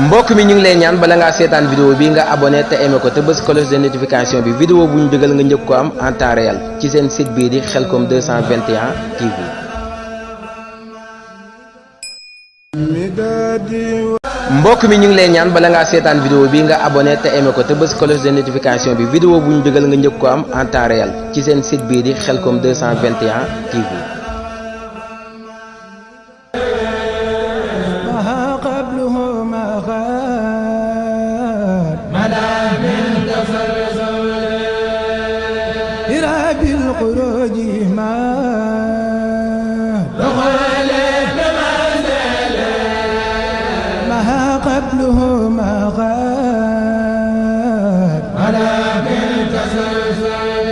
mbokk mi ñu ngi lay ñaan bala ngaa seetaan vidéo bi nga abonné te aimé ko te bës cloche de notification bi vidéo bu ñu dugal nga njëkk ko am en temps réel ci seen site bii di Khelcom 221 TV. mbokk mi ñu ngi lay ñaan bala ngaa seetaan vidéo bi nga abonné te aimé ko te bës cloche de notification bi vidéo bu ñu dugal nga njëkk ko am en temps réel ci seen site bii di Khelcom 221 TV. بالخروج ما دخل بمنزل ما قبله ما غاب على بالتسلسل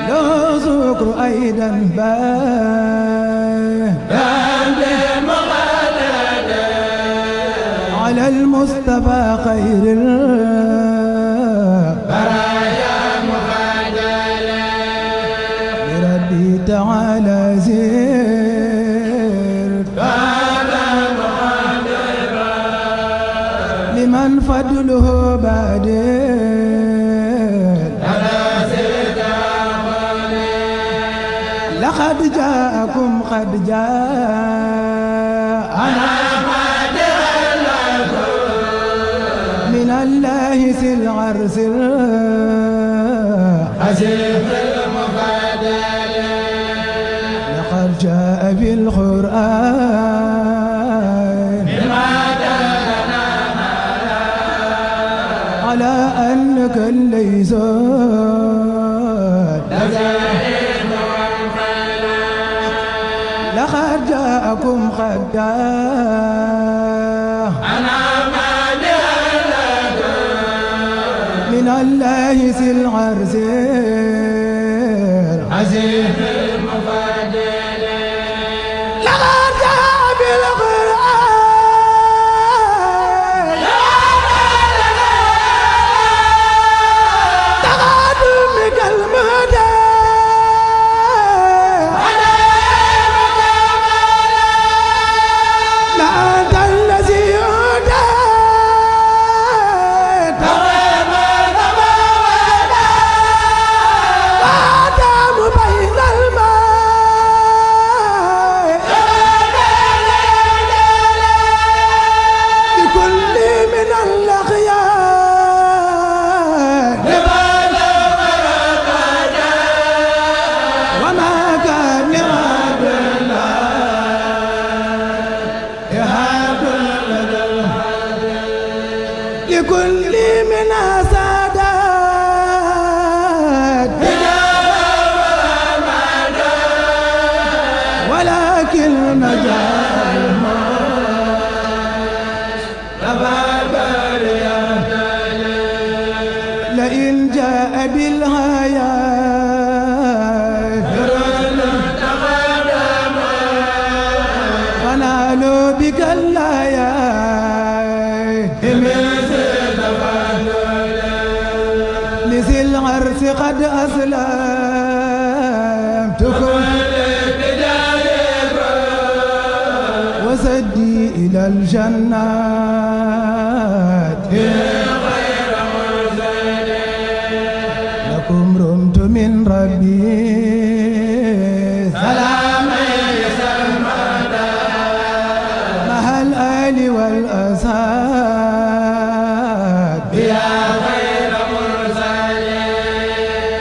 له ذكر أيضا بان مغلد على المصطفى خير تعالى زير بابا مغادرا لمن فضله بادر لقد جاءكم قد جاء أنا من الله سلعر سر عزيز جاء بالقرآن بما دلنا على أنك ليس لقد جاءكم قد أنا ما من الله سلعر سير عزيز لكل من سادات ولكن نجا لئن جاء بالهيات فنالوا بك اللايات لذي العرس قد أسلمتكم وسدي إلى الجنات لكم رمت من ربي سلامي سلمنا مع الآل والأصحاب يا خير مرسلين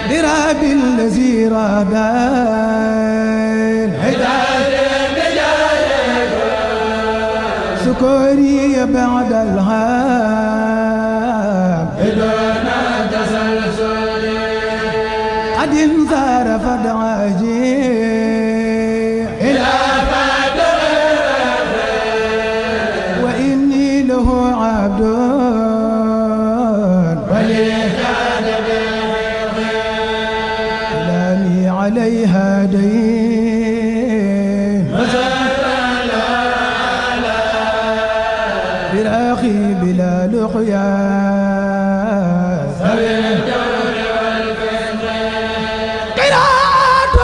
براب الذي رابى سكوري بعد الهام بدون تسلسل قد انصرف دعاجي إلى فاتر وإني له عبد ولي كان كلامي عليها دين بالأخي بلا لقيا سبيل الجور والفتن قراءة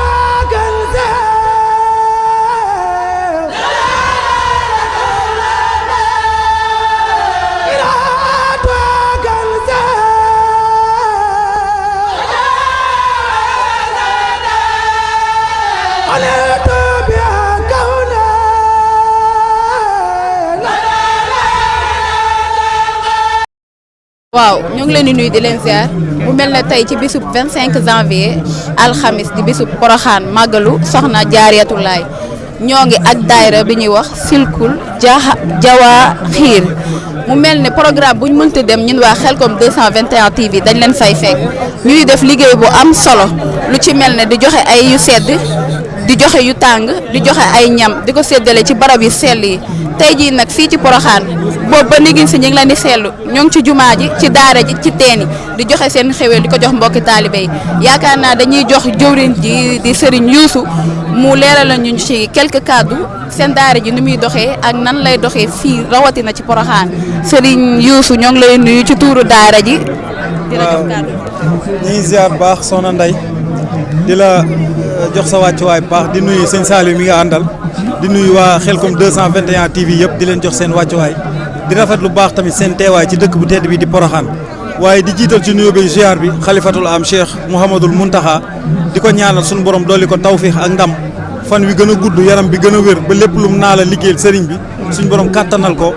كنزة waaw ñu ngi leen di nuyu di leen ziar bu mel ne tey ci bisub 25 janvier alxamis di bisub Poroxaan màggalu soxna Jaariyatullaay ñoo ngi ak daayira bi ñuy wax silkul jawaa xiir mu mel ne programme bu ñu mënta dem ñun waa Xelcom 221 TV dañ leen fay fekk ñuy def liggéey bu am solo lu ci mel ne di joxe ay yu sedd di joxe yu tàng di joxe ay ñam di ko séddale ci barab yu sell yi tey jii nag fii ci Poroxaan boobu ba nigin si ñu ngi leen di seetlu ñoo ngi ci jumaa ji ci daara ji ci teen yi di joxe seen xéwal di ko jox mbokki taalibe yi yaakaar naa dañuy jox jëwriñ ji di Serigne Youssou mu leeral ñu ci quelques kàddu seen daara ji ni muy doxee ak nan lay doxee fii rawatina ci Poroxaan Serigne Youssou ñoo ngi lay nuyu ci tuuru daara ji. di la jox kàddu ñu ngi ziar baax soxna Ndeye di la jox sa wàccuwaay bu baax di nuyu sëñ Saliou mi nga àndal di nuyu waa Xelcom 221 TV yëpp di leen jox seen wàccuwaay di rafet lu baax tamit seen teewaay ci dëkk bu tedd bi di Poroxaan waaye di jiital ci nuyoo bi ziar bi xalifatul am Cheikh Mouhamadul Mountakha di ko ñaanal suñu borom dolli ko tawfiix ak ndam fan wi gën a gudd yaram bi gën a wér ba lépp lum naa la liggéeyal sëriñ bi suñu borom kàttanal ko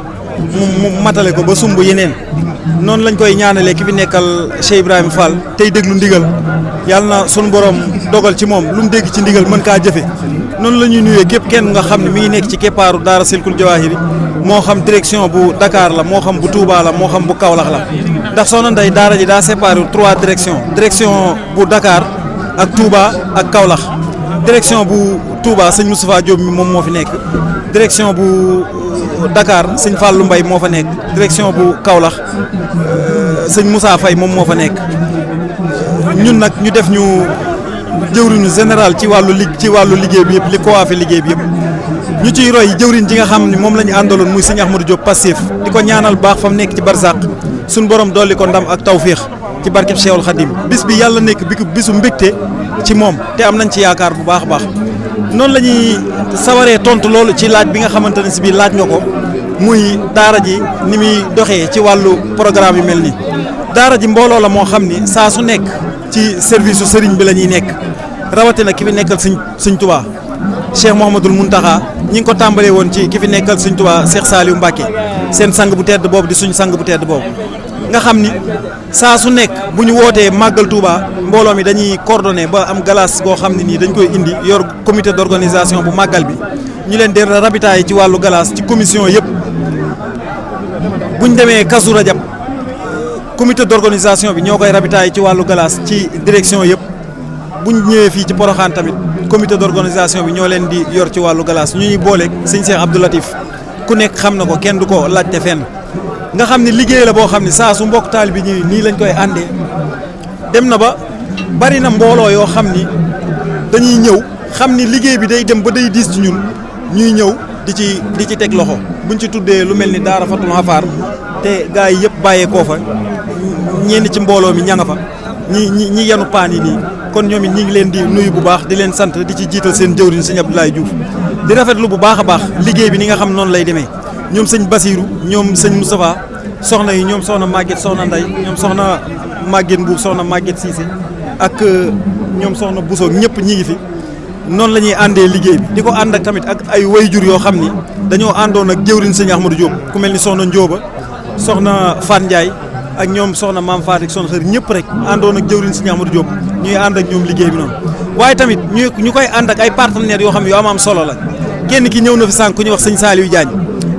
mu matale ko ba sumb yeneen noonu lañ koy ñaanalee ki fi nekkal Cheikh Ibrahima Fall tey déglu ndigal yàlla na sunu borom dogal ci moom lu mu dégg ci ndigal mën kaa jëfe noonu la ñuy nuyee képp kenn nga xam ne mi ngi nekk ci keppaaru daara Silkul Jawaahiri moo xam direction bu Dakar la moo xam bu Touba la moo xam bu Kaolack la ndax soxna Ndeye daara ji daa séparé 3 direction bu Dakar ak Touba ak Kaolack direction bu Touba sëñ Moustapha Diop mi moom moo fi nekk direction bu Dakar sëñ Fallou Mbaye moo fa nekk direction bu Kaolack sëñ Moussa Faye moom moo fa nekk ñun nag ñu def ñu jëwriñu général ci wàllu liggéey bi yëpp li ko waafee liggéey bi yëpp ñu ciy roy jëwriñ ji nga xam ne moom la ñu àndaloon muy sëñ Ahmadou Diop Passif di ko ñaanal baax fa mu nekk ci barsàq suñu borom dolli ko ndam ak tawféex ci barkeb Cheikhul Khadim bis bi yàlla nekk bisu mbégte ci moom te am nañ ci yaakaar bu baax a baax noonu la ñuy sawaree tontu loolu ci laaj bi nga xamante ne si bii laaj nga ko muy daara ji ni muy doxee ci wàllu programme yu mel nii daara ji mbooloo la moo xam ni saa su nekk ci service su sëriñ bi la ñuy nekk rawatina ki fi nekkal sëñ Touba Cheikh Mouhamadoul Mountakha ñi ngi ko tàmbalee woon ci ki fi nekkal sëñ Touba Cheikh Saliou Mbacké seen sang bu tedd boobu di suñ sang bu tedd boobu nga xam ni saa su nekk bu ñu wootee màggal Touba mbooloo mi dañuy coordonné ba am galas goo xam ne nii dañ koy indi yor comité d'organisation bu màggal bi ñu leen di rabitaay ci wàllu galas ci commission yëpp bu ñu demee Kazu Rajab comité d'organisation bi ñoo koy rabitaay ci wàllu galas ci direction yëpp bu ñu ñëwee fii ci Porokhane tamit comité d'organisation bi ñoo leen di yor ci wàllu galas ñu ñuy booleeg sëñ Cheikh Abdou Latif ku nekk xam na ko kenn du ko laajte fenn nga xam ne liggéey la boo xam ne saa su mbokk taal bi ñëwee nii lañ koy àndee dem na ba bari na mbooloo yoo xam ni dañuy ñëw xam ni liggéey bi day dem ba day diis ci ñun ñuy ñëw di ci teg loxo buñ ci tuddee lu mel ni Daara Fatul Xafaar te gaa yi yëpp bàyyeekoo fa ñenn ci mbooloo mi ña nga fa ñi yanu paan yi nii kon ñoom it ñi ngi leen di nuyu bu baax di leen sant di ci jiital seen jëwriñ sëñ Abdoulaye Diouf di rafetlu bu baax a baax liggéey bi ni nga xam noonu lay demee ñoom sëñ Basirou ñoom sëñ Moustapha soxna yi ñoom soxna Maguette soxna Ndeye ñoom soxna Maguette Mbuub soxna Maguette Cissé ak ñoom soxna Bousso ñëpp ñi ngi fi noonu la ñuy àndee liggéey bi di ko ànd ak tamit ak ay wayjur yoo xam ni dañoo àndoon ak jëwriñ sëñ Ahmadou Diop ku mel ni soxna Ndioba soxna Fane Ndiaye ak ñoom soxna Mame Fatou ak soxna Xër ñëpp rek àndoon ak jëwriñ sëñ Ahmadou Diop ñuy ànd ak ñoom liggéey bi noonu waaye tamit ñu koy ànd ak ay partenaires yoo xam ne yoo am solo la kenn ki ñëw na fi sànq ku ñuy wax sëñ Saliou Diagne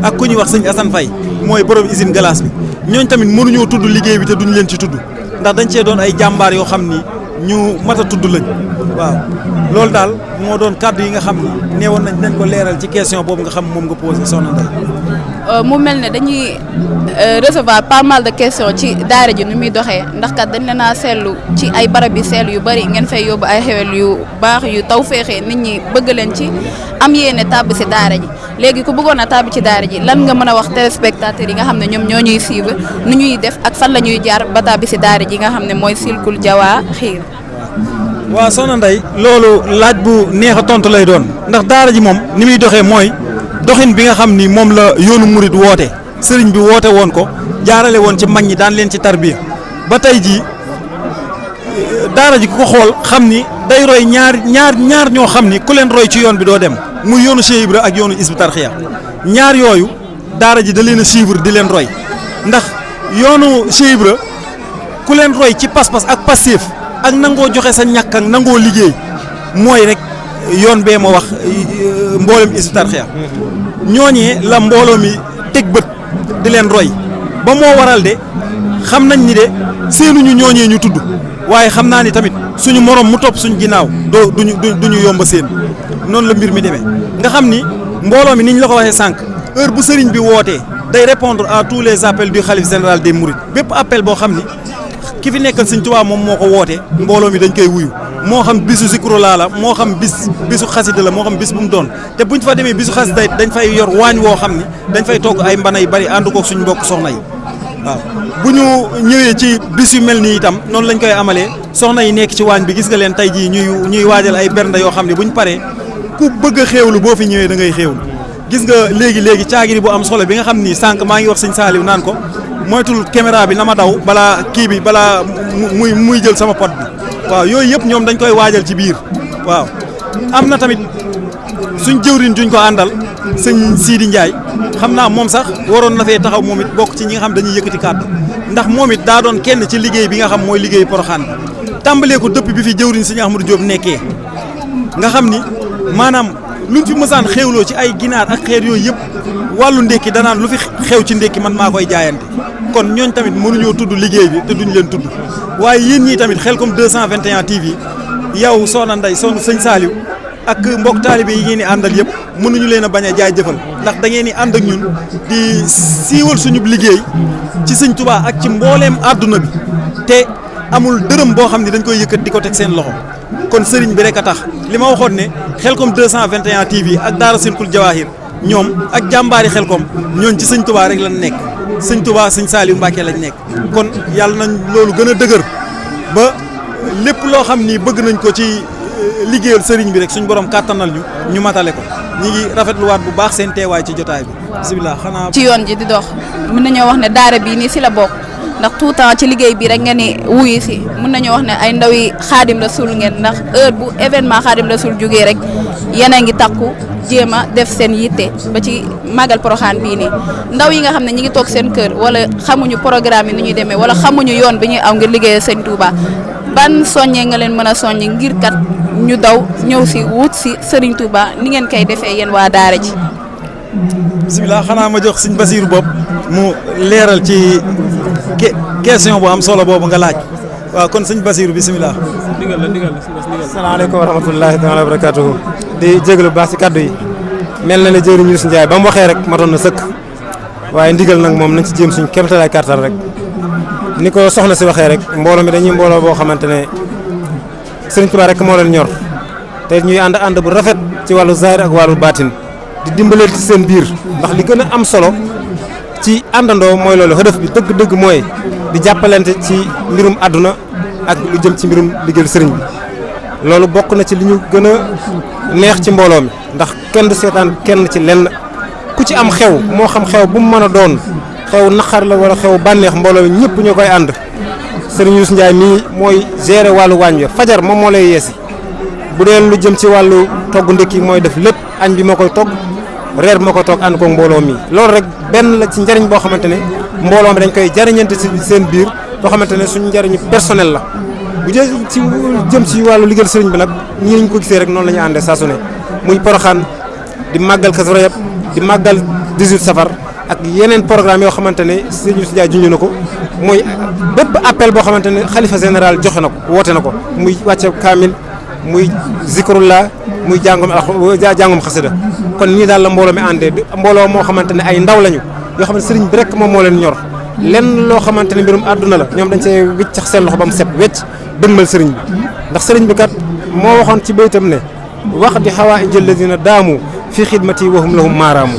ak ku ñuy wax sëñ Assane Faye mooy borom usine glace bi ñooñ tamit mënuñoo tudd liggéey bi te duñ leen ci tudd ndax dañ cee doon ay jàmbaar yoo xam ni ñu mat a tudd lañ waaw loolu daal moo doon kàddu yi nga xam ni neewoon nañ ko leeral ci question boobu nga xam moom nga posé soxna Ndeye mu mel ne dañuy recevoir pas mal de questions ci daara ji nu muy doxee ndax kat dañ leen a seetlu ci ay barab yi seetlu yu bari ngeen fay yóbbu ay xewel yu baax yu taw féexee nit ñi bëgg leen ci am yéene tàbb si daara ji léegi ku bëggoon a tàbb ci daara ji lan nga mën a wax téléspectateurs yi nga xam ne ñoom ñoo ñuy suivre nu ñuy def ak fan la ñuy jaar ba tàbb si daara ji nga xam ne mooy Silkul Jawaahiri. waaw soxna Ndeye loolu laaj bu neex a tontu lay doon ndax daara ji moom ni muy doxee mooy doxin bi nga xam ni moom la yoonu murit woote sëriñ bi woote woon ko jaarale woon ci mag ñi daan leen ci tarbiya ba tey jii daara ji ku ko xool xam ni day roy ñaar ñoo xam ni ku leen roy ci yoon bi doo dem muy yoonu Cheikh Ibra ak yoonu Hizbut Tarqiyyah ñaar yooyu daara ji da leen a suivre di leen roy ndax yoonu Cheikh Ibra ku leen roy ci pas-pas ak passif ak nangoo joxe sa ñàkk ak nangoo liggéey mooy rek yoon bee ma wax mboolem Hizbut Tarqiyyah ñooñee la mbooloo mi teg bët di leen roy ba moo waral de xam nañ ni de seenuñu ñooñee ñu tudd waaye xam naa ni tamit suñu morom mu topp suñu ginnaaw duñu yomba seen noonu la mbir mi demee nga xam ni mbooloo mi niñ la ko waxee sànq heure bu sëriñ bi wootee day répondre à tous les appels du khalife général des mourides bépp appel boo xam ni ki fi nekkal Sëriñ Tuubaa moom moo ko wootee mbooloo mi dañ koy wuyu moo xam bisu zikrullah la moo xam bisu xasida la moo xam bis bu mu doon te buñ fa demee bisu xasida dañ fay yor waañ woo xam ni dañ fay togg ay mbana yu bari ànd koog suñu mbokk soxna yi waaw bu ñu ñëwee ci bis yu mel nii itam noonu lañ koy amalee soxna yi nekk ci waañ bi gis nga leen tey jii ñuy waajal ay bernde yoo xam ne buñ paree ku bëgg a xéewlu boo fi ñëwee da ngay xéewlu gis nga léegi caagiri bu am solo bi nga xam ni sànq maa ngi wax sëñ Saliou naan ko moytul caméra bi na ma daw balaa kii bi balaa muy jël sama pot bi waaw yooyu yëpp ñoom dañ koy waajal ci biir waaw am na tamit suñ jëwriñ juñ ko àndal sëñ Sidi Ndiaye xam naa moom sax waroon na fee taxaw moom it bokk ci ñi nga xam dañuy yëkkati kàddu ndax moom it daa doon kenn ci liggéey bi nga xam mooy liggéey Porokhane bi tàmbalee ko depuis bi fi jëwriñ sëñ Ahmadou Diop nekkee nga xam ni maanaam luñ fi mësaan xewloo ci ay ginaar ak xeer yooyu yëpp wàllu ndékki danaan lu fi xew ci ndékki man maa koy jaayante kon ñooñ tamit mënuñoo tudd liggéey bi te duñ leen tudd waaye yéen ñii tamit Khelcom 221 TV yow Soxna Ndeye sëñ Saliou ak mbokk taalibe yi ngeen di àndal yëpp mënuñu leen a bañ a jaajëfal ndax da ngeen di ànd ak ñun di siiwal suñu liggéey ci sëñ Touba ak ci mbooleem àdduna bi te amul dërëm boo xam ne dañ koy yëkkat di ko teg seen loxo kon sëriñ bi rek a tax li ma waxoon ne Khelcom 221 TV ak Daara Silkul Jawahir ñoom ak jàmbaari Khelcom ñooñ ci sëñ Touba rek lañ nekk sëñ Touba sëñ Saliou Mbacké lañ nekk kon yàlla nañ loolu gën a dëgër ba lépp loo xam ni bëgg nañ ko ci liggéeyal sëriñ bi rek suñ borom kàttanal ñu matale ko ñi ngi rafetluwaat bu baax seen teewaay ci jotaay bi. bisimilah xanaa. ci yoon ji di dox mën nañoo wax ne daara bii nii si la bokk ndax tout le temps ci liggéey bi rek ngeen ni wuyu si mën nañoo wax ne ay ndaw yi Xaadim Rasul ngeen ndax heure bu événement Xaadim Rasul jógee rek yéen a ngi takku jéem a def seen yitte ba ci màggal Porokhane bii nii ndaw yi nga xam ne ñi ngi toog seen kër wala xamuñu programme yi ni ñuy demee wala xamuñu yoon bi ñuy aw ngir liggéeyal sëñ Touba ban soññee nga leen mën a soññ ngir kat ñu daw ñëw si wut si Serigne Touba ni ngeen koy defee yéen waa daara ji. bisimilah xanaa ma jox sëñ Basiirou bopp mu leeral ci question bu am solo boobu nga laaj waaw kon sëñ Basiirou bisimilah. ndigal la. salaamaaleykum wa rahmatullahi taala wa barakatuhu di jégalu bu baax si kaddu yi mel na ne jëriñ Youssou Ndiaye ba mu waxee rek matoon na sëkk waaye ndigal nag moom nañ ci jéem suñ kéemtalaay kàttan rek ni ko soxna si waxee rek mbooloo mi dañuy mbooloo boo xamante ne Sëriñ Tuubaa rek moo leen ñor te ñuy ànd bu rafet ci wàllu zahir ak wàllu baatin di dimbaleel ci seen biir ndax li gën a am solo ci àndandoo mooy loolu hëdëf bi dëgg-dëgg mooy di jàppalante ci mbirum àdduna ak lu jëm ci mbirum liggéeyal sëriñ bi loolu bokk na ci li ñu gën a neex ci mbooloo mi ndax kenn du seetaan kenn ci lenn ku ci am xew moo xam xew bu mu mën a doon xew naqar la wala xew bànneex mbooloo mi ñëpp ñoo koy ànd sëriñ Youssou Ndiaye mii mooy gérer wàllu waañ wi fajar moom moo lay yeesi bu dee lu jëm ci wàllu togg ndékki mooy def lépp añ bi moo koy togg reer bi moo koy togg ànd ko mbooloo mi loolu rek benn la ci njariñ boo xamante ne mbooloo mi dañ koy jariñante ci seen biir boo xamante ne suñu njariñu personnel la bu dee ci jëm ci wàllu liggéeyal sëriñ bi nag ñii ñu ko gisee rek noonu la ñu àndee saa su ne muy Porokhane di màggal Kazu Rajab di màggal 18 safar ak yeneen programme yoo xamante ne sëriñ Youssou Ndiaye junj na ko muy bépp appel boo xamante ne xalifa général joxe na ko woote na ko muy wàcce kaamil muy zikrullah muy jàngum xasida kon ñii daal la mbooloo mi àndee mbooloo moo xamante ne ay ndaw lañu yoo xam ne sëriñ bi rek moom moo leen ñor lenn loo xamante ne mbirum àdduna la ñoom dañ see wiccax seen loxo ba mu set wecc dëgmal sëriñ bi ndax sëriñ bi kat moo waxoon ci baytam ne wax di xawaaij alladina daamu fi xidmati wahum lahum maaraamu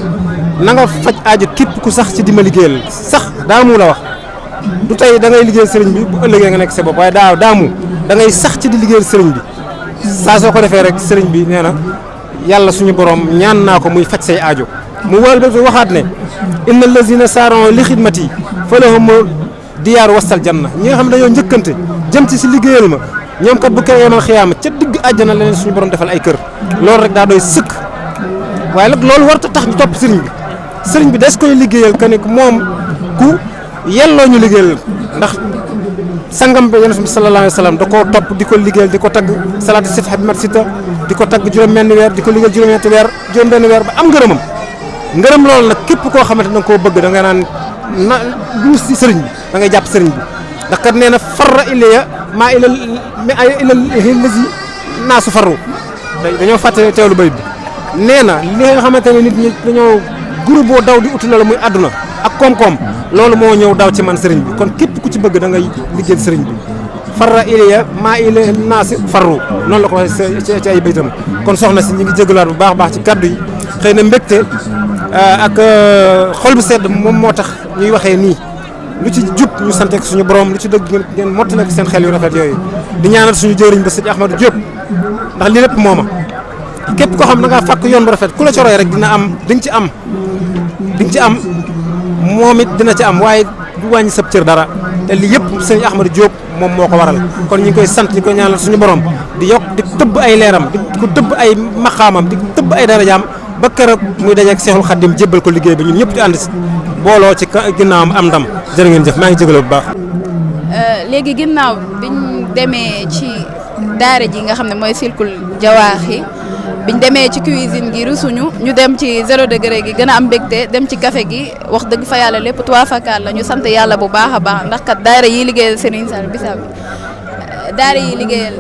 na nga faj aajo képp ku sax ci di ma liggéeyal sax daamu la wax du tey da ngay liggéeyal sëriñ bi bu ëllëgee nga nekk sa bopp waaye daamu da ngay sax ci di liggéeyal sëriñ bi saa soo ko defee rek sëriñ bi nee na yàlla suñu borom ñaan naa ko muy faj say aajo mu wal ba waxaat ne inna allazina saaron li xidmati fa lahum diyaar wastal janna ñi nga xam ne dañoo njëkkante jëm ci si liggéeyal ma ñoom kat bu koy yemal xiyaama ca digg àjjana la leen suñu borom defal ay kër loolu rek daa doy sëkk waaye nag loolu warta tax ñu topp sëriñ bi des koy liggéeyal que ne moom ku yelloo ñu liggéeyal ndax sangam ba yonent bi sallallahu alayhi wa sallam da koo topp di ko liggéeyal di ko tagg salaatu sit xabi mat sita di ko tagg juróom-benn weer di ko liggéeyal juróom-benn weer ba am ngërëmam ngërëm loolu nag képp koo xamante da nga koo bëgg da nga naan na lu si sëriñ bi da ngay jàpp sëriñ bi ndax kat nee na farra ilayya maa ilal lazi naasu farru dañoo fàtte teewlu bay bi nee na li nga xamante ne nit ñi dañoo groupe boo daw di uti la muy àdduna ak koom-koom loolu moo ñëw daw ci man sëriñ bi kon képp ku ci bëgg da ngay liggéeyal sëriñ bi farra ilayya maa ilal naasi farru noonu la ko waxee ci ay baytam kon soxna si ñu ngi jégaluwaat bu baax ci kaddu yi xëy na mbégte ak xol bu sedd moom moo tax ñuy waxee nii lu ci jub ñu sante ko suñu borom lu ci dëgg ngeen mottale ko seen xel yu rafet yooyu di ñaanal suñu jëriñ ba sëñ Ahmadou Diop ndax lii lépp mooma képp koo xam da ngaa fàkk yoon bu rafet ku la ci roy rek di nga ci am moom it dina ci am waaye du wàññi sab cër dara te lii yëpp sëñ Ahmadou Diop moom moo ko waral kon ñu ngi koy sant ñu koy ñaanal suñu borom di yokk di tëbb ay leeram di ko tëbb ay maqaamam di tëbb ay darajaam ba keroog muy dajeeg Seexul Xaddim jébbal ko liggéey bi ñun ñëpp di ànd si booloo ci ginnaawam am ndam jërë ngeen jëf maa ngi jégalu bu baax. léegi ginnaaw biñ demee ci daara ji nga xam ne mooy Silkul Jawaahi biñ demee ci cuisine gi rusuñu ñu dem ci 0 degré gi gën a am mbégte dem ci café gi wax dëgg fa yàlla lépp tuwaa fakkaat la ñu sant yàlla bu baax a baax ndax kat daara yi liggéeyal Serigne Sall Bissau bi daara yi liggéeyal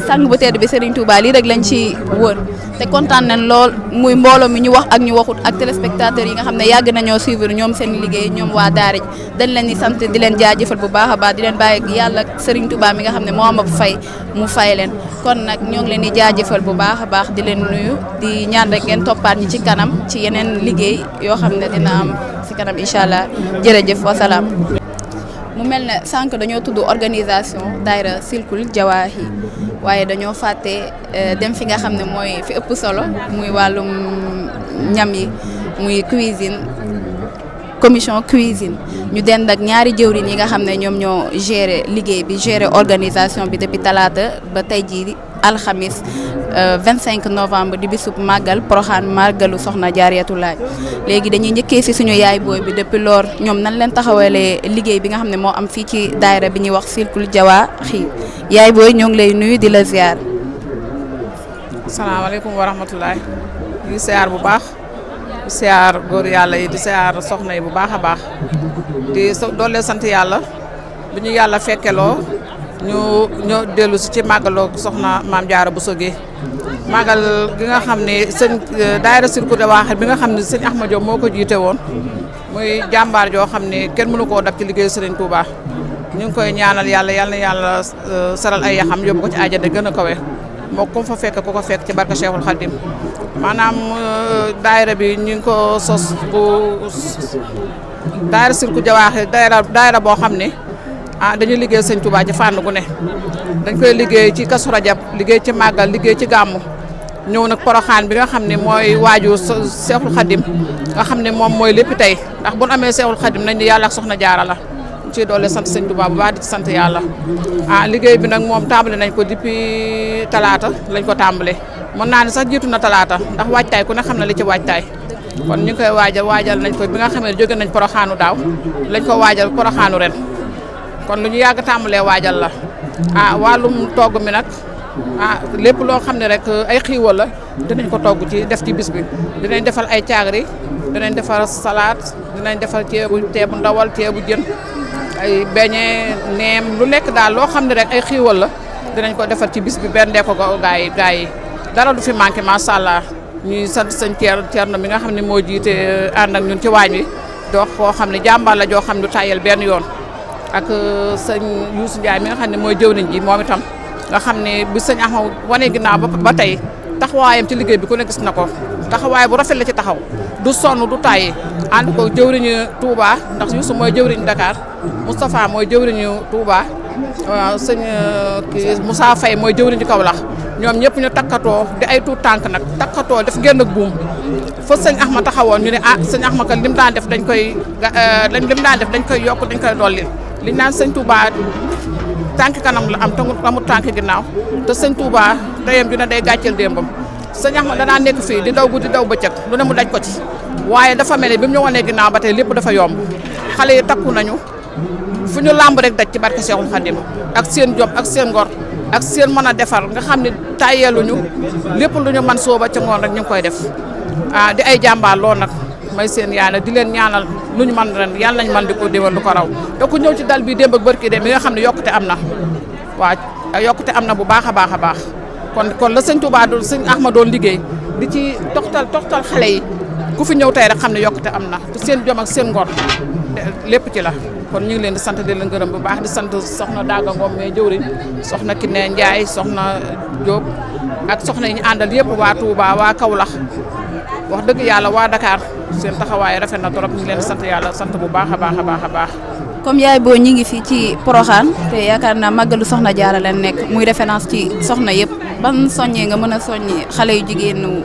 sang bu tedd bi Serigne Touba lii rek lañ ci wër te kontaan nañ lool muy mbooloo mi ñu wax ak ñu waxut ak téléspectateurs yi nga xam ne yàgg nañoo suivre ñoom seen liggéey ñoom waa daara ji dañ leen di sant di leen jaajëfal bu baax a baax di leen bàyyi ak yàlla ak Serigne Touba mi nga xam ne moo am fay mu fay leen kon nag ñoo ngi leen di jaajëfal bu baax a baax di leen nuyu di ñaan rek ngeen toppaat ñi ci kanam ci yeneen liggéey yoo xam ne dina am ci kanam incha allah jërëjëf wasalaam. mu mel ne sànq dañoo tudd organisation daayra Silkul Jawaahi waaye dañoo fàtte dem fi nga xam ne mooy fi ëpp solo muy wàllum ñam yi muy cuisine commission cuisine ñu dend ak ñaari jëwriñ yi nga xam ne ñoom ñoo gérer liggéey bi gérer organisation bi depuis talaata ba tey jii alxamis 25 novembre di bisub màggal Poroxaan màggalu Soxna Jaariyatullaay léegi dañuy njëkkee si suñu yaay booy bi depuis lors ñoom nan leen taxawalee liggéey bi nga xam ne moo am fii ci daayira bi ñuy wax Silkul Jawaahi yaay booy ñoo ngi lay nuyu di la ziar. asalaamaaleykum wa rahmatulahi di ziar bu baax di ziar góor yàlla yi di ziar soxna yi bu baax a baax di doole sant yàlla bu ñu yàlla fekkeloo ñu dellu si ci màggaloo soxna maam Jaara Buso gi màggal gi nga xam ne sëñ daayira Silkul Jawaahi bi nga xam ne sëñ Ahmad Diop moo ko jiite woon muy jàmbaar joo xam ne kenn mënu koo dab ci liggéey Sëriñ Touba ñu ngi koy ñaanal yàlla yal na yàlla saral ay yaxam yóbbu ko ci àjjana gën a kawe moo ko fa fekk ku ko fekk ci barka Cheikhul Khadim maanaam daayira bi ñu ngi ko sos bu daayira Silkul Jawaahi daayira boo xam ne dañuy liggéey Sëñ Touba ci fànn gu ne dañ koy liggéey ci Kazu Rajab liggéey ci màggal liggéey ci gàmmu ñëw nag Poroxaan bi nga xam ne mooy waaju Cheikhul Khadim nga xam ne moom mooy lépp tey ndax bu nu amee Cheikhul Khadim nañ ne yàlla ak soxna jaara la ñu ciy doole sant Sëñ Touba bu baax di ci sant yàlla liggéey bi nag moom tàmbali nañ ko depuis talaata lañ ko tàmbale mën naa ne sax jiitu na talaata ndax waajtaay ku ne xam na li ci waajtaay kon ñu ngi koy waajal nañ ko bi nga xam ne jóge nañ Poroxaanu daaw lañ ko waajal Poroxaanu ren kon lu ñu yàgg tàmbalee waajal la wàllum togg mi nag lépp loo xam ne rek ay xiiwal la dinañ ko togg ci def ci bis bi dinañ defal ay caagri dinañ defal salade dinañ defal ceebu ndawal ceebu jën ay beñe neem lu nekk daal loo xam ne rek ay xiiwal la dinañ ko defal ci bis bi benn dee ko gaa yi dara du fi manqué macha allah ñuy sant sëñ Thierno mi nga xam ne moo jiite ànd ak ñun ci waañ wi doo koo xam ne jàmbaar la joo xam ne du tàyyel benn yoon ak sëñ Youssou Ndiaye mi nga xam ne mooy jëwriñ ji moom itam nga xam ne bi sëñ Axma wane ginnaaw ba tey taxawaayam ci liggéey bi ku ne gis na ko taxawaay bu rafet la ci taxaw du sonn du tàyyi ànd ko jëwriñu Touba ndax Youssou mooy jëwriñu Dakar Moustapha mooy jëwriñu Touba sëñ kii Moussa Faye mooy jëwriñu Kaolack ñoom ñëpp ñu takkatoo di ay tuut tànk nag takkatoo def génn ak buum fa sëñ Axma taxawoon ñu ne sëñ Axma kat lim daan def dañ koy yokk dañ koy dolli liñ naan sëñ Touba tànk kanam la am te amul tànk ginnaaw te sëñ Touba teyam dina day gàcceel démbam sëñ Axma danaa nekk fii di daw guddi daw bëccëg lu ne mu daj ko ci waaye dafa mel ne bi mu ñu wanee ginnaaw ba tey lépp dafa yomb xale yi takku nañu fu ñu làmb rek daj ci barke Cheikhul Khadim ak seen jom ak seen ngor ak seen mën a defar nga xam ne tàyyeeluñu lépp lu ñu man sooba ca ngoon rek ñu ngi koy def di ay jàmbaar lool nag may seen yaay nag di leen ñaanal lu ñu man ren yàlla nañ man di ko déwén lu ko raw te ku ñëw ci dal bi démb ak barki dem mi nga xam ne yokkute am na waaw yokkute am na bu baax a baax a baax kon la sëñ Touba doon sëñ Ahmad doon liggéey di ci toxtal xale yi ku fi ñëw tey rek xam ne yokkute am na te seen jom ak seen ngor lépp ci la kon ñu ngi leen di sant di leen gërëm bu baax di sant soxna Daga Ngom mais jëwriñ soxna Kiné Ndiaye soxna Diop ak soxna yi ñu àndal yëpp waa Touba waa Kaolack wax dëgg yàlla waa Dakar seen taxawaay rafet na trop ñu ngi leen di sant yàlla sant bu baax a baax a baax a baax. comme yaay boo ñi ngi fii ci Porokhane te yaakaar naa màggalu soxna jaara leen nekk muy référence ci soxna yëpp ban soññee nga mën a soññi xale yu jigéenu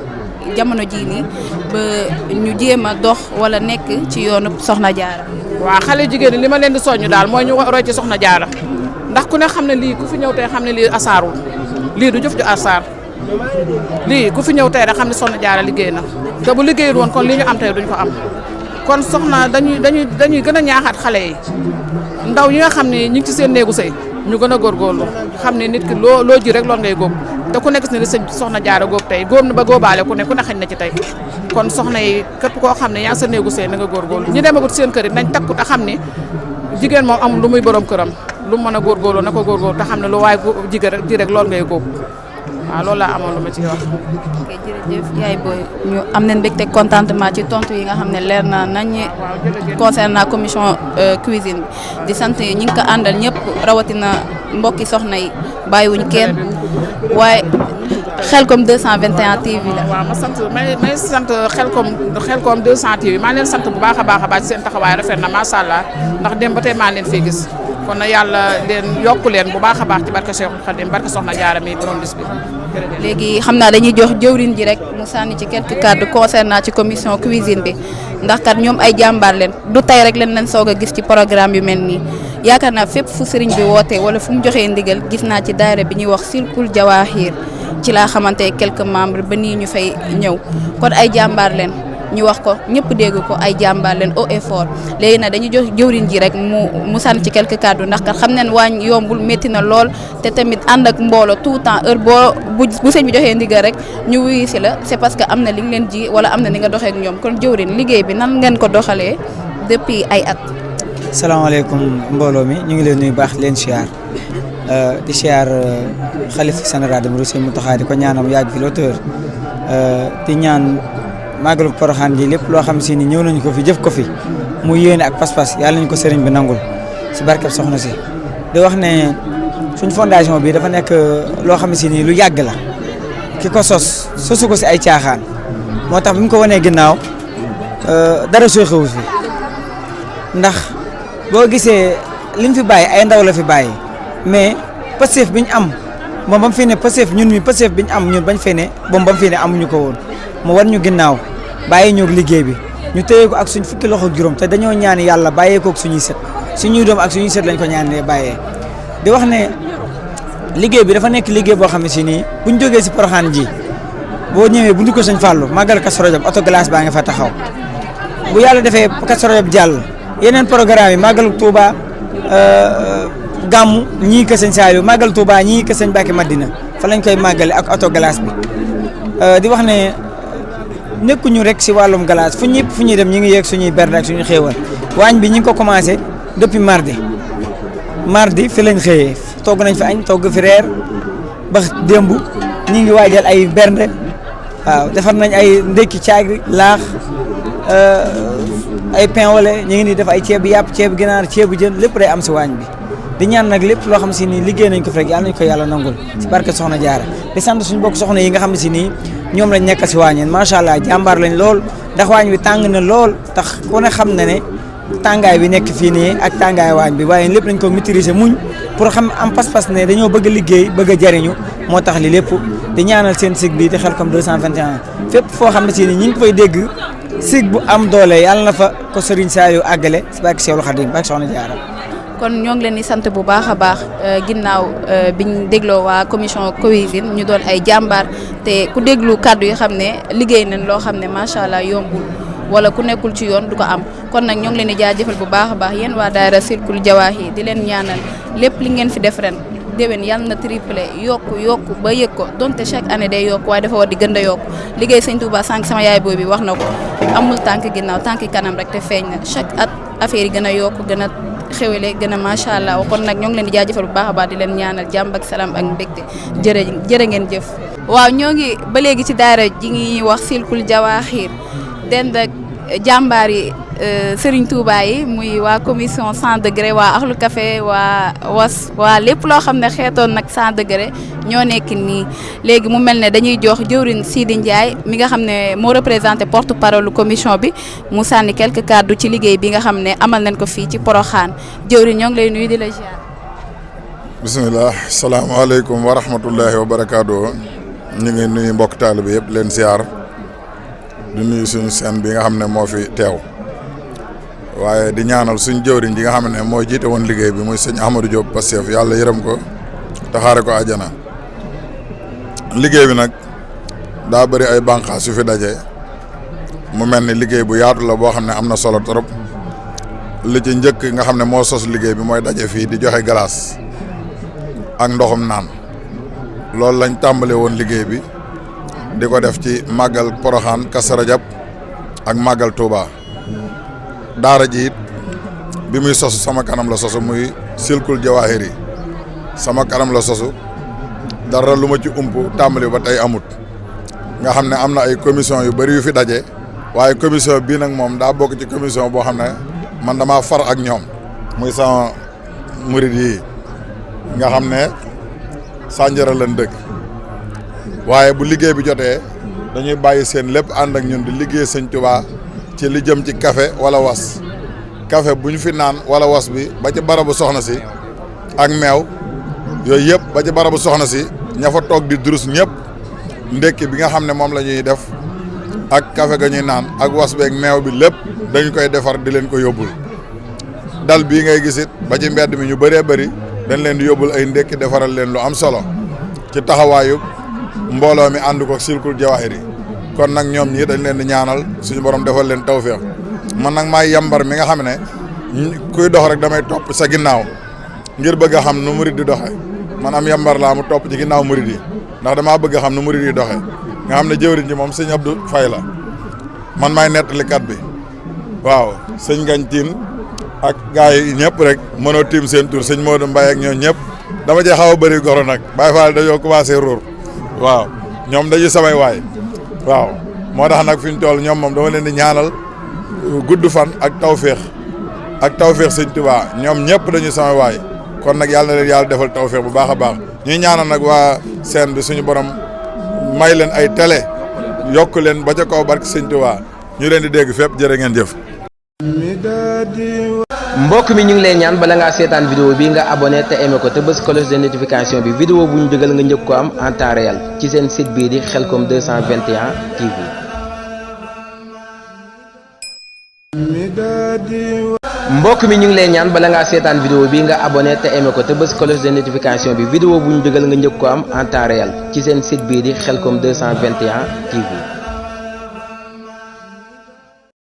jamono jii nii ba ñu jéem a dox wala nekk ci yoonu soxna jaara. waaw xale jigéen ñi li ma leen di soññu daal mooy ñu roy ci soxna jaara ndax ku ne xam ne lii ku fi ñëw tey xam ne lii asaarul lii du jëf ju asaar lii ku fi ñëw tey rek xam ne soxna jaara liggéey na te bu liggéeyul woon kon li ñu am tey duñ ko am kon soxna dañuy gën a ñaaxaat xale yi ndaw yi nga xam ne ñu ngi ci seen néegu sëy ñu gën a góorgóorlu xam ne nit ki loo ji rek loolu ngay góob te ku nekk gis ne li sëñ soxna jaara góob tey góob na ba góobaale ku ne xañ na ci tey kon soxna yi képp koo xam ne yaa ngi sa néegu sëy na nga góorgóorlu ñu demagut seen kër yi nañ takku te xam ne jigéen moom amul lu muy borom këram lu mu mën a góorgóorlu na ko góorgóorlu te xam ne lu waay ji rek loolu ngay góob waaw loolu laa amoon lu ma ci wax. ok jërëjëf yaay booy ñu am nañ mbégte contentement ci tontu yi nga xam ne leer na nañ concernant commission cuisine bi di sant ñi ngi ko àndal ñëpp rawatina mbokki soxna yi bàyyiwuñ kenn waaye Khelcom 221 TV la. waaw ma sant may sant Khelcom 200 TV maa leen sant bu baax a baax ci seen taxawaay rafet na macha allah ndax dem ba tey maa leen fee gis kon na yàlla leen yokku leen bu baax a baax ci barke Cheikhul Khadim barke Soxna Jaara mi borom bis bi. léegi xam naa dañuy jox jëwriñ ji rek mu sànni ci quelques cadres concernant ci commission cuisine bi ndax kat ñoom ay jàmbaar leen du tey rek leen soog a gis ci programme yu mel nii yaakaar naa fépp fu sëriñ bi wootee wala fu mu joxee ndigal gis naa ci daayira bi ñuy wax Silkul Jawahir ci laa xamante quelques membres ba nii ñu fay ñëw kon ay jàmbaar leen ñu wax ko ñëpp dégg ko ay jàmbaar leen haut et fort léegi nag dañuy jox jëwriñ ji rek mu sànni ci quelques cadres ndax kat xam nañ waañ yombul métti na lool te tamit ànd ak mbooloo tout le temps heure bu sëñ bi joxee ndigal rek ñu wuyu si la c'est parce que am na li nga leen ji wala am na ni nga doxee ak ñoom kon jëwriñ liggéey bi nan ngeen ko doxalee depuis ay at. salaamaaleykum mbooloo mi ñu ngi leen nuyu baax leen siyaar di siyaar xalif général de Mouride Sëñ Mountakha di ko ñaanam yàgg fi l'auteur di ñaan màggalu Porokhane ji lépp loo xam si ni ñëw nañu ko fi jëf ko fi mu yéene ak pas-pas yàlla nañu ko sëriñ bi nangul si barkeb soxna si di wax ne suñ fondation bi dafa nekk loo xam si ni lu yàgg la ki ko sosu ko si ay caaxaan moo tax bi mu ko wanee ginnaaw dara soo xewu fi ndax boo gisee li mu fi bàyyi ay ndaw la fi bàyyi mais Pastef bi ñu am moom ba mu fi ne Pastef ñun mi Pastef bi ñu am ñun bañ fee ne moom ba mu fi ne amuñu ko woon mu war ñu ginnaaw bàyyi ñoog liggéey bi ñu téye ko ak suñ fukki loxo juróom te dañoo ñaan yàlla bàyyee ko ak suñuy sët suñuy doom ak suñuy sët lañ ko ñaanee bàyyee di wax ne liggéey bi dafa nekk liggéey boo xam ne si nii buñ jógee si Porokhane ji boo ñëwee bu ñu ko sëñ Fallou màggal Kazu Rajab auto glace baa nga fa taxaw bu yàlla defee Kazu Rajab jàll yeneen programme yi màggalu Touba gàmmu ñii ka sëñ Saliou màggal Touba ñii ka sëñ Mbacke Madina fa lañ koy màggale ak auto glace bi di wax ne nekkuñu rek si wàllum glace fu ñuy dem ñu ngi yeeg suñuy berne ak suñuy xéewal waañ bi ñu ngi ko commencé depuis mardi fi lañ xëyee togg nañ fi añ togg fi reer ba démb ñu ngi waajal ay bernde waaw defar nañ ay ndekki caagri laax ay pain wala ñu ngi ni def ay ceebu yàpp ceebu ginaar ceebu jën lépp day am si waañ bi di ñaan nag lépp loo xam si nii liggéey nañ ko fi rek yàlla nañ ko yàlla nangul si barke Soxna Jaara di sant suñu bokk soxna yi nga xam ne si nii ñoom lañ nekk si waañeen macha allah jàmbaar lañ lool ndax waañ bi tàng na lool tax ku ne xam na ne tàngaay bi nekk fii nii ak tàngaay waañ bi waaye lépp nañ ko maîtriser muñ pour xam am pas-pas ne dañoo bëgg a liggéey bëgg a jariñu moo tax li lépp di ñaanal seen sig bi di Khelcom 221 fépp foo xam ne si ni ñi ngi koy dégg sig bu am doole yàlla na fa ko Serigne Saliou àggale si barke Seexul Xadim barke Soxna Jaara kon ñoo ngi leen di sant bu baax a baax ginnaaw biñ dégloo waa commission cuisine ñu doon ay jàmbaar te ku déglu kàddu yi xam ne liggéey nañ loo xam ne macha allah yombul wala ku nekkul ci yoon du ko am kon nag ñoo ngi leen di jaajëfal bu baax a baax yéen waa daayira Silkul Jawaahi di leen ñaanal lépp li ngeen fi def ren déwén yàlla na triplé yokku ba yëg ko donte chaque année day yokku waaye dafa war di gën a yokku liggéey sëñ Touba sànq sama yaay boobu wax na ko amul tànk ginnaaw tànk kanam rek te feeñ na chaque at affaire yi gën a yokku gën a xewele gën a macha allah kon nag ñoo ngi leen di jaajëfal bu baax a baax di leen ñaanal jàmm ak salaam ak mbégte jërë ngeen jëf. waaw ñoo ngi ba léegi ci daara ji ngi wax Silkul Jawaahi dend ak jàmbaar yi Serigne Touba yi muy waa commission 100 degré waa Ahlou Café waa was waa lépp loo xam ne xeetoon nag 100 degré ñoo nekk nii léegi mu mel ne dañuy jox jëwriñ Sidi Ndiaye mi nga xam ne moo représenté porte parole commission bi mu sànni quelques kàddu ci liggéey bi nga xam ne amal nañ ko fii ci Porokhane jëwriñ ñoo ngi lay nuyu di la ziar. bisimilah salaamaaleykum wa rahmatullahi wa barakaatu ñu ngi nuyu mbokk taalibe yëpp leen ziar di nuyu suñu seen bi nga xam ne moo fi teew. waaye di ñaanal suñ jëwriñ ji nga xam ne moo jiite woon liggéey bi muy sëñ Ahmadou Diop Pastef yàlla yërëm ko te xaare ko àjjana liggéey bi nag daa bëri ay bànqaas yu fi daje mu mel ni liggéey bu yaatu la boo xam ne am na solo trop li ci njëkk nga xam ne moo sos liggéey bi mooy daje fii di joxe glace ak ndoxum naan loolu lañ tàmbale woon liggéey bi di ko def ci màggal Porokhane Kazu Rajab ak màggal Touba. daara ji it bi muy sosu sama kanam la sosu muy Silkul Jawaahi sama kanam la sosu dara lu ma ci ump tàmbali ba tey amut nga xam ne am na ay commission yu bëri yu fi daje waaye commission bii nag moom daa bokk ci commission boo xam ne man damaa far ak ñoom muy sama murid yi nga xam ne Sandiara lañ dëkk waaye bu liggéey bi jotee dañuy bàyyi seen lépp ànd ak ñun di liggéey Sëñ Tuubaa ci li jëm ci café wala was café bu ñu fi naan wala was bi ba ci barabu soxna si ak meew yooyu yëpp ba ci barabu soxna si ña fa toog di durus ñëpp ndekki bi nga xam ne moom la ñuy def ak café ga ñuy naan ak was beeg meew bi lépp dañu koy defar di leen ko yóbbul dal bii ngay gisit ba ci mbedd mi ñu bëree bëri dañ leen di yóbbul ay ndekki defaral leen lu am solo ci taxawaayu mbooloo mi ànd ko Silkul Jawaahi kon nag ñoom ñii dañ leen di ñaanal suñu borom defal leen tawféex man nag maay yambar mi nga xam ne kuy dox rek damay topp sa ginnaaw ngir bëgg a xam nu murid di doxe man am yambar laa mu topp ci ginnaaw murid yi ndax damaa bëgg a xam nu murid yi doxe nga xam ne jëwriñ ji moom sëñ Abdou Faye la man maay nettalikat bi waaw sëñ Gagne Tine ak gars yi ñëpp rek mënoo tiim seen tur sëñ Modou Mbaye ak ñoo ñëpp dama cee xaw a bëri goro nag Baye Fall dañoo commencé ruur waaw ñoom dañuy samay waay waaw moo tax nag fi ñu toll ñoom moom dama leen di ñaanal gudd fan ak tawféex sëñ Tuubaa ñoom ñëpp dañuy sama waay kon nag yàlla na leen yàlla defal tawféex bu baax a baax ñuy ñaanal nag waa seen bi suñu borom may leen ay télé yokk leen ba ca kaw barke sëñ Tuubaa ñu leen di dégg fépp jërë ngeen jëf. mbokk mi ñu ngi lay ñaan bala ngaa seetaan vidéo bi nga abonné te aimé ko te bës cloche de notification bi vidéo bu ñu dugal nga njëkk ko am en temps réel ci seen site bii di Khelcom 221 TV. mbokk mi ñu ngi lay ñaan bala ngaa seetaan vidéo bi nga abonné te aimé ko te bës cloche de notification bi vidéo bu ñu dugal nga njëkk ko am en temps réel ci seen site bii di Khelcom 221 TV.